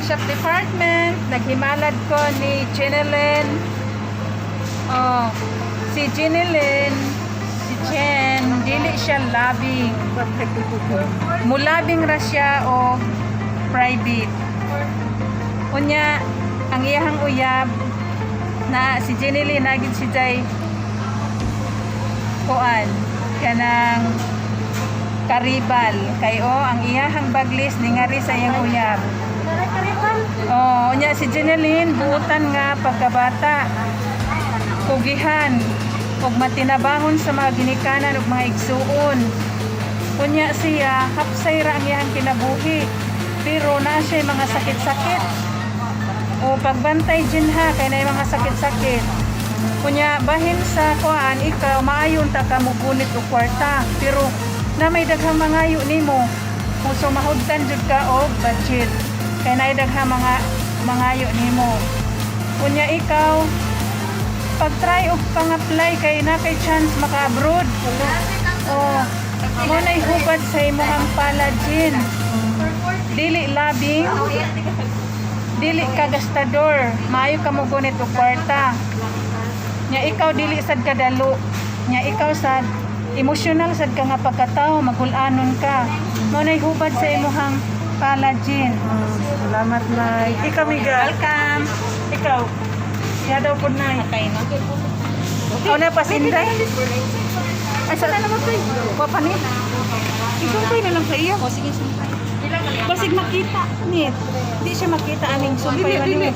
Shop department, naghimalad ko ni Jeneline. Oh, si Jeneline, si Jen, dili siya labing. Mulabing ra siya og private. Unya, ang iyahang uyab na si Jeneline nagid si Jay kuan kanang karibal kay oh, ang iyahang baglis ningari sa iyang uyab. Oh, unya si Jeneline buutan nga pagkabata. Kugihan ug matinabangon sa mga ginikanan ug mga igsuon. Unya siya hapsay ra ang iyang kinabuhi. Pero naa siya mga sakit-sakit. O pagbantay jin ha kay naay mga sakit-sakit. Unya bahin sa kuan, ikaw maayon ta ka mogunit og kwarta, pero na may daghang mangayo nimo. Kung so mahudtan jud ka og budget kay naay daghang mga mangayo nimo. Unya ikaw, pag-try og pang-apply kay na kay chance maka-abroad. Oh, mo nay hubad sa imong palad, Jin. Dili labing, dili ka gastador, maayo ka mo gunit og kwarta. Nya ikaw dili sad kadalo. Nya ikaw sad emosyonal sad ka nga pagkatao, magulanon ka. Mo nay hubad sa imong palad, Jin. Salamat, Nay. Ikaw, Miga. Welcome. Ikaw. Siya daw po, Nay. Patay na. Ikaw na pasinday. Ay, sa na naman tayo. Pa ni. Isumpay na lang sa iya. O sige, sumpay. Basig makita ni. Di siya makita aning sumpay Dili, man dili. ni.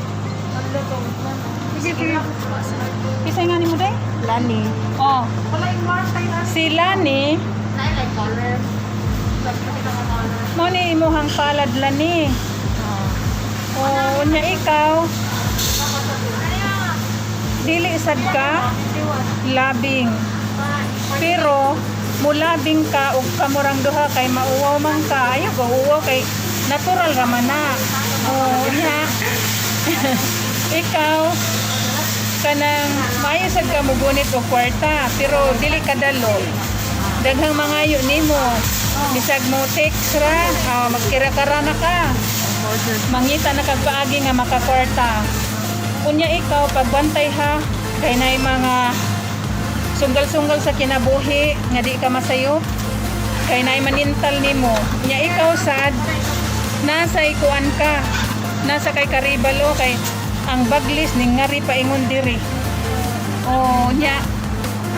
Sige, sige. Kisay nga nimo day? Lani. Oh. Si Lani, mo ni imuhang palad, Lani. Oh, unya ikaw dili sad ka labing. Pero mulabing ka og kamurang duha kay mauwaw man ka. Ayaw ka uwaw kay natural ra man na. Oh, unya ikaw kanang maayo sad ka mugunit og kwarta pero dili kadalo. Daghang mangayo nimo. Bisag mo text ra, magkira-kara na ka. Mangita na kag paagi nga makakwarta. Unya ikaw pagbantay ha kay naay mga sunggal-sunggal sa kinabuhi nga di ka masayop kay naay manintal nimo. Unya ikaw sad nasa ikuan ka, nasa kay karibalo kay ang baglis ning ngari paingon diri. Oh, nya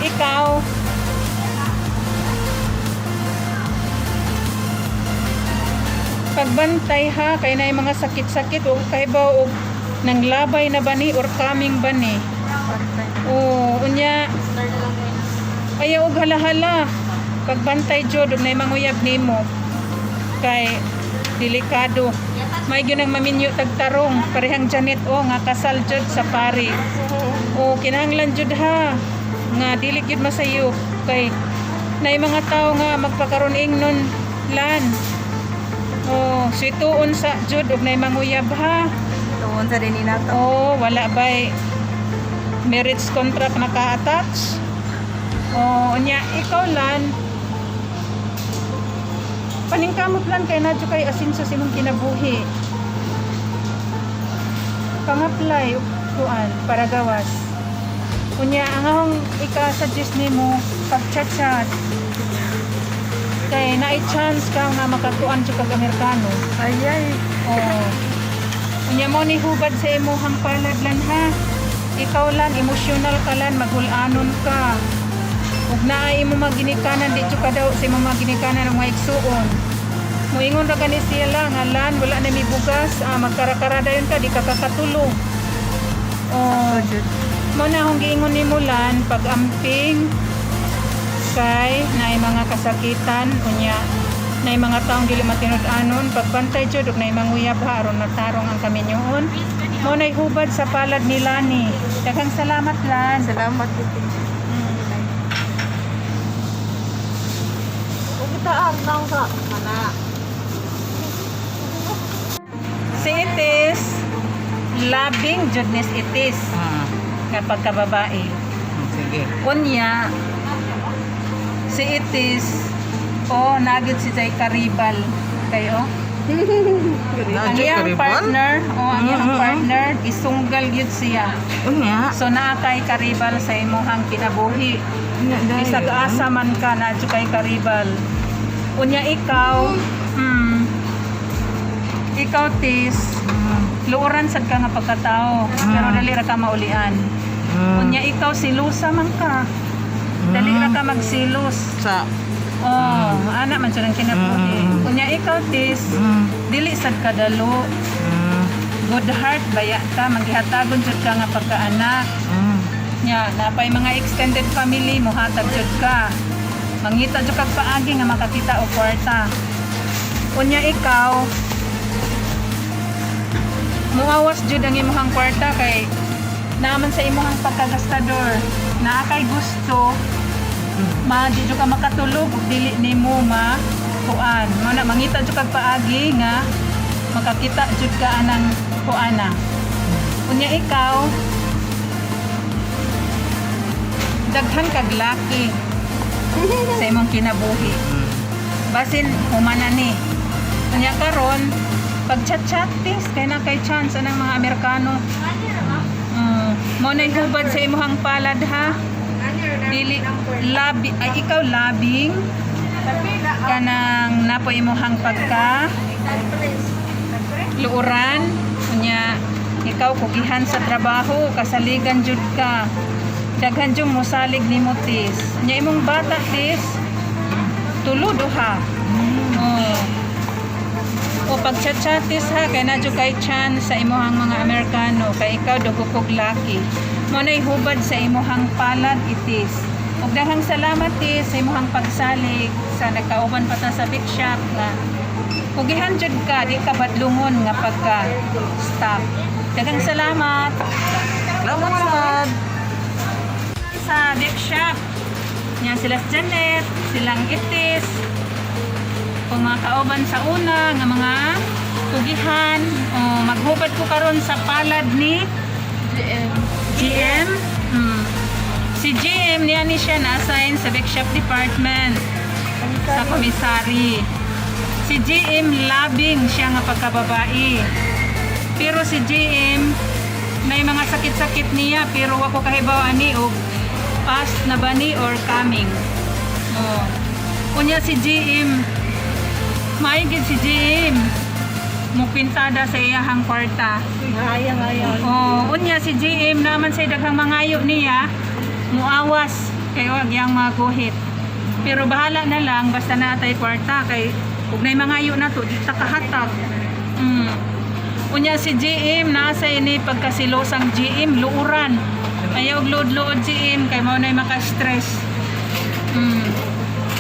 ikaw pagbantay ha kay naay mga sakit-sakit o kahibaw og nang labay na bani or coming bani. Oh, unya ayaw og halahala. Pagbantay jud og naay manguyab nimo kay delikado. May gyud ang maminyo tagtarong parehang Janet o nga kasal jud sa pari. O kinahanglan jud ha nga dili gyud masayop kay naay mga tawo nga magpakaron ingnon lan. O swituon sa jud og naay manguyab ha. Tuon sa din nato. Oh, wala ba'y marriage contract naka-attach? Oh, unya ikaw lan paningkamot lan kay nadyo kay asinso sa imong kinabuhi. Pang-apply og kuan para gawas. Unya ang akong ika-suggest nimo, pag-chat-chat. Kay naay chance ka nga makakuan jud kag Amerikano. Ay, ay. Oo. Unya mo ni hubad sa imuhang palad lan ha. Ikaw lan emosyonal ka lan, magulanon ka. Ug naay imo maginikanan, di jud ka daw sa imong maginikanan og mga igsuon. Moingon ra gani siya lang nga, "Lan, wala na mi bugas, magkarakara dayon ka, di ka kakatulo." Oh, Jud. mo na akong giingon nimo lan, pag-amping kay naay mga kasakitan, unya naay mga taong dili matinud-anon, pagbantay jud ug naay manguyab ha aron matarong ang kaminyoon. Mo nay hubad sa palad ni Lani. Daghang salamat, Lan. Salamat jud. Si Itis, labing jud nis Itis nga pagkababae. Sige. Unya si Itis, oh, nagid si Jay Karibal kayo. Ang iyang partner, oh, ang iyang partner gisunggal gyud siya. Unya. So naa kay karibal sa imong kinabuhi. Unya dai. Bisag asa man ka, naa jud kay karibal. Unya ikaw, ikaw, tis, luoran sad ka nga pagkatao, pero dali ra ka maulian. Unya ikaw, silusa man ka. Dali ra ka magsilos. Sa Oh, ana man jud ang kinabuhi. Unya ikaw, tis, dili sad ka dalo. Good heart baya ka, manggihatagon jud ka nga pagkaanak. Nya, napay mga extended family, muhatag jud ka. Mangita jud kag paagi nga makakita og kwarta. Unya ikaw, muawas jud ang imong kwarta kay naaman sa imong pagkagastador. Naa kay gusto, ma di jud ka makatulog ug dili nimo ma kuan. Mao na mangita jud kag paagi nga makakita jud ka anang kuana. Unya ikaw, daghan kag laki sa imong kinabuhi. Basin humana ni. Unya karon pag chat-chat, tis, kay na kay chance anang mga Amerikano. Mo na hubad sa imong palad, ha. Dili labi ay ikaw labing kanang napo imong pagka luoran. Unya ikaw, kugihan sa trabaho, kasaligan jud ka, daghan jud mosalig nimo, tis. Unya imong bata, tis, tulo, duha. Oh. O pag chat-chatis ha, kay na jud kay chance sa imuhang mga Amerikano kay ikaw dugo kog laki. Mo nay hubad sa imuhang palad, itis. Ug daghang salamat, tis, sa imuhang pagsalig sa nagkauban pa ta sa big shop nga kugihan jud ka, di ka badlungon nga pagka stop. Daghang salamat. Salamat sad. Sa big shop. Yan sila si Janet, silang itis, kung mga kauban sa una, nga mga kugihan. O, maghubad ko karon sa palad ni GM. GM. Si GM niya ni siya na-assign sa big shop department sa commissary. Si GM, labing siya nga pagkababae. Pero si GM may mga sakit-sakit niya, pero wa ko kahibaw ani og past na ba ni or coming. Oh. Unya si GM, maigid si GM. Mupintada sa iyahang kwarta. Ngaya ngaya. Oh, unya si GM naman sa daghang mangayo niya, muawas kay wag yang mga guhit. Pero bahala na lang basta naa tay kwarta kay ug nay mangayo na to di ta kahatag. Unya si GM, nasa ini pagkasilosang GM, luuran. Ayaw og luod-luod, GM, kay mao nay maka-stress.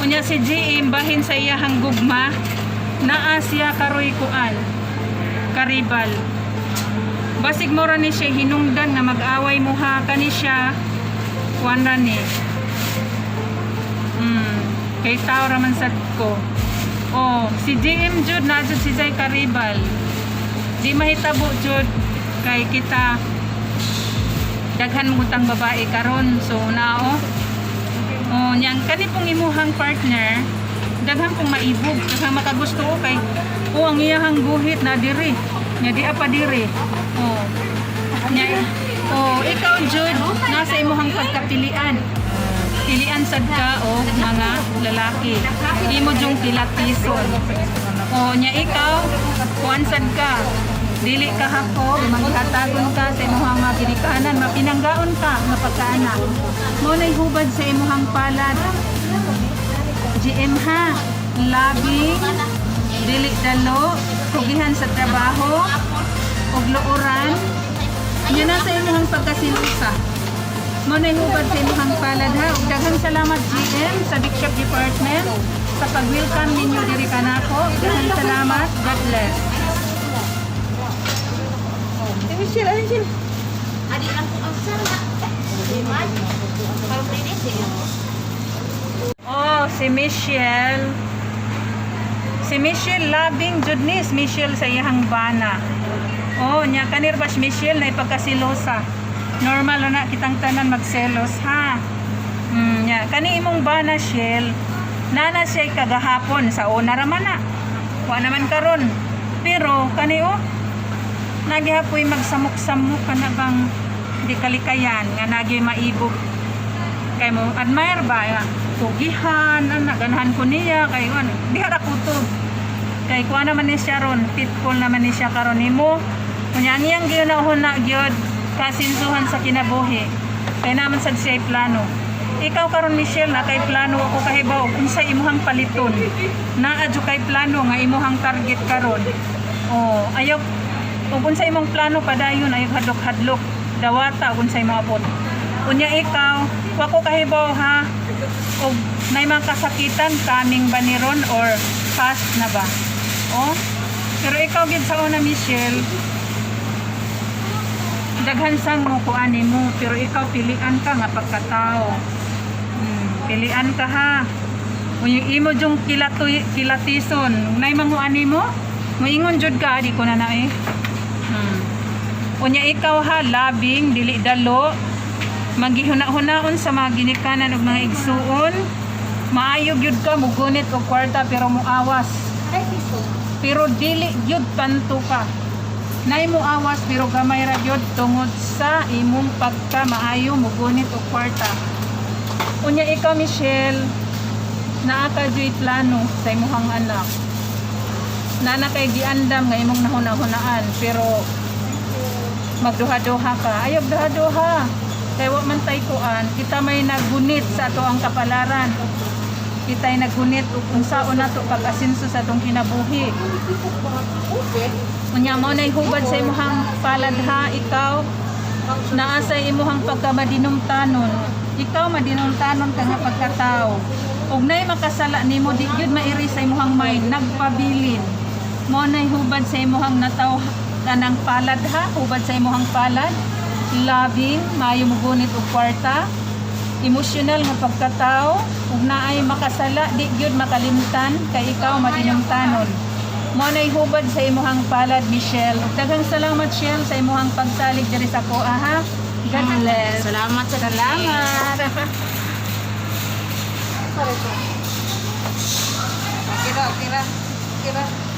Unya si GM, bahin sa iyahang gugma, naa siya karoy kuan karibal. Basig mo ra ni siya hinungdan nga mag-away mo ha, kani siya kuan ra ni. Kay tao ra man sad ko. Oh, si GM jud na jud si Zay karibal. Di mahitabo jud kay kita daghan mo utang babae karon, so nao. Oh, niyang kani pong imuhang partner, daghan pong maibog, daghang makagusto ko kay oh, ang iyahang guhit na diri. Nya di pa diri. Oh. Nya, oh, ikaw jud nasa imuhang pagkapilian. Pilian sad ka og mga lalaki. Imo jung kilatison. Oh, nya ikaw, kuan sad ka. Dili ka hako, manghatagon ka sa imuhang mga ginikanan, mapinanggaon ka nga pagkaanak. Mo nay hubad sa imuhang palad. GM ha, labing, dili dalo, kugihan sa trabaho, ug luoran. Nya na sa imuhang pagkasilusa. Mo nay hubad sa imuhang palad ha. Ug daghang salamat, GM sa Big Shop Department, sa pag-welcome ninyo diri kanako. Daghang salamat. God bless. Si Michelle, ay Michelle. Adi lang ko ang sir na. Parang pwede siya. Oh, si Michelle. Si Michelle, labing jud ni si Michelle sa iyang bana. Oh, nya kanir ba si Michelle na ipagkasilosa. Normal na kitang tanan magselos ha. Nya kani imong bana, Shell. Nana siya kagahapon sa una ra man na. Wa naman karon. Pero kani oh, nagihapoy magsamok-samok ka na bang di kalikayan nga nagi maibog kay mo admire ba nga pugihan ana, ganahan ko niya kay ano diha ra kutob kay kuha naman ni siya ron, pitfall naman ni siya karon nimo. Kunya ang iyang gihuna-huna gyud kasinsuhan sa kinabuhi kay naman sad siya plano. Ikaw karon, Michelle, na kay plano ako kahibaw unsa imuhang paliton. Naa jud kay plano nga imuhang target karon. Oh, ayaw ug unsa imong plano padayon, ayaw hadlok-hadlok, dawata ug unsay moabot. Unya ikaw, wa ko kahibaw ha og nay mga kasakitan coming ba ni ron or past na ba. Oh, pero ikaw gid sa una, Michelle, daghan sang mo kuan mo, pero ikaw pilian ka nga pagkatao. Pilian ka ha. Kung yung imo jung kilatoy, kilatison, nay manguan nimo, moingon jud ka, di ko na na eh. Unya ikaw ha, labing, dili dalo, maghihuna-hunaon sa mga ginikanan ug mga igsuon, maayo gyud ka, mugunit og kwarta pero muawas. Ay, piso. Pero dili gyud tanto ka. Nay mo awas pero gamay ra gyud tungod sa imong pagka maayo mugunit og kwarta. Unya ikaw, Michelle, naa ka juy plano sa imong anak. Naa na kay giandam nga imong nahuna-hunaan pero magduha-duha ka. Ayaw duha-duha. Kay wa man tay kuan, kita may nagunit sa ato ang kapalaran. Kita'y nagunit ug unsaon nato pag-asinso sa atong kinabuhi. Unya mao nay hubad sa imong palad ha, ikaw naa sa imong pagkamadinumtanon. Ikaw madinumtanon ka nga pagkatao. Ug nay makasala nimo, di gyud mairi sa imong mind, nagpabilin. Mao nay hubad sa imong nataw kanang palad ha, hubad sa imong palad. Labing maayo mogunit og kwarta, emosyonal nga pagkatao, ug naay makasala di gyud makalimtan kay ikaw madinumtanon. Mao nay hubad sa imuhang palad, Michelle. Ug daghang salamat, Shell, sa imuhang pagsalig diri sa akoa ha. God bless. Salamat sa Salamat. Okay ra, okay ra. Okay ra.